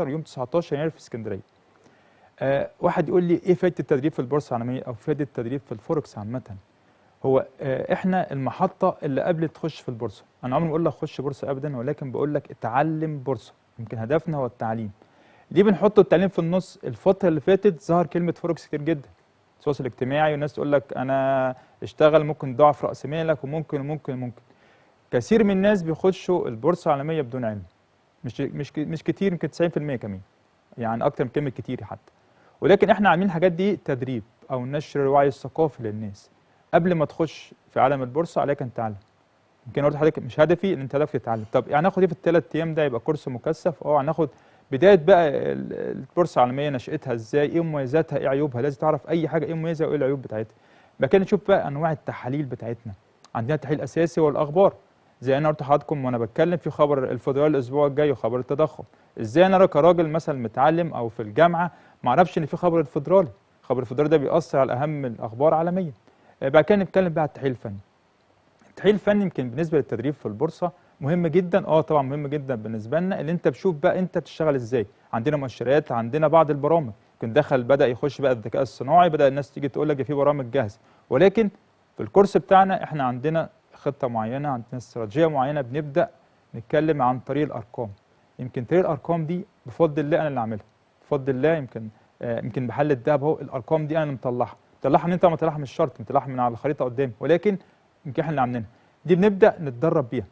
ويوم 19 يناير في اسكندريه. واحد يقول لي ايه فائدة التدريب في البورصة العالمية او فائدة التدريب في الفوركس عامه؟ هو احنا المحطة اللي قبل تخش في البورصه. انا عمري ما اقول لك خش بورصة ابدا، ولكن بقول لك اتعلم بورصه. يمكن هدفنا هو التعليم. ليه بنحط التعليم في النص؟ الفترة اللي فاتت ظهر كلمة فوركس كتير جدا، التواصل الاجتماعي، والناس تقول لك انا اشتغل ممكن ضعف راس مالك وممكن وممكن وممكن. كثير من الناس بيخشوا البورصة العالمية بدون علم، مش كتير، يمكن 90% كمان، يعني اكتر من كلمة كتير حتى. ولكن احنا عاملين الحاجات دي تدريب او نشر الوعي الثقافي للناس. قبل ما تخش في عالم البورصة عليك ان تتعلم. يمكن قلت لحضرتك مش هدفي ان انت هدفك تتعلم. طب يعني هناخد ايه في الثلاث ايام ده؟ يبقى كورس مكثف. هناخد بداية بقى البورصة العالميه، نشاتها ازاي، ايه مميزاتها، ايه عيوبها. لازم تعرف اي حاجة ايه مميزاتها وايه العيوب بتاعتها. بعد كده نشوف بقى انواع التحاليل بتاعتنا. عندنا تحليل اساسي والاخبار، زي انا قلت لحضراتكم وانا بتكلم في خبر الفدرالي الاسبوع الجاي وخبر التضخم. ازاي انا كراجل مثلا متعلم او في الجامعة ما اعرفش ان في خبر الفدرالي؟ خبر الفدرالي ده بيأثر على اهم الاخبار عالميا. بعد كده نتكلم بقى على التحليل الفني. التحليل الفني يمكن بالنسبة للتدريب في البورصة مهم جدا. طبعا مهم جدا بالنسبة لنا، اللي انت بتشوف بقى انت بتشتغل ازاي. عندنا مؤشرات، عندنا بعض البرامج. يمكن دخل بدا يخش بقى الذكاء الصناعي، بدا الناس تيجي تقول لك في برامج جاهزه، ولكن في الكورس بتاعنا احنا عندنا خطه معينه، عندنا استراتيجية معينه، بنبدا نتكلم عن طريق الارقام. يمكن طريق الارقام دي بفضل الله انا اللي عاملها، بفضل الله. يمكن بحل الذهب اهو، الارقام دي انا اللي مطلعها. مطلعها من انت مطلعها مش شرط، مطلعها من على الخريطة قدامي، ولكن يمكن احنا اللي عاملينها دي. بنبدا نتدرب بيها،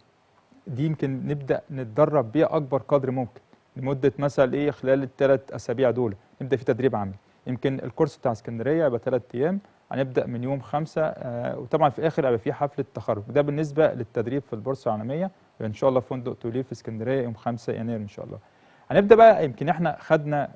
دي يمكن نبدا نتدرب بيها اكبر قدر ممكن لمدة مثلا ايه خلال الثلاث اسابيع دول نبدا في تدريب عملي. يمكن الكورس بتاع اسكندرية يبقى 3 ايام، هنبدا من يوم 5، وطبعا في الاخر هيبقى في حفلة تخرج. ده بالنسبة للتدريب في البورصة العالمية ان شاء الله في فندق توليف في اسكندرية يوم 5 يناير ان شاء الله. هنبدا بقى، يمكن احنا خدنا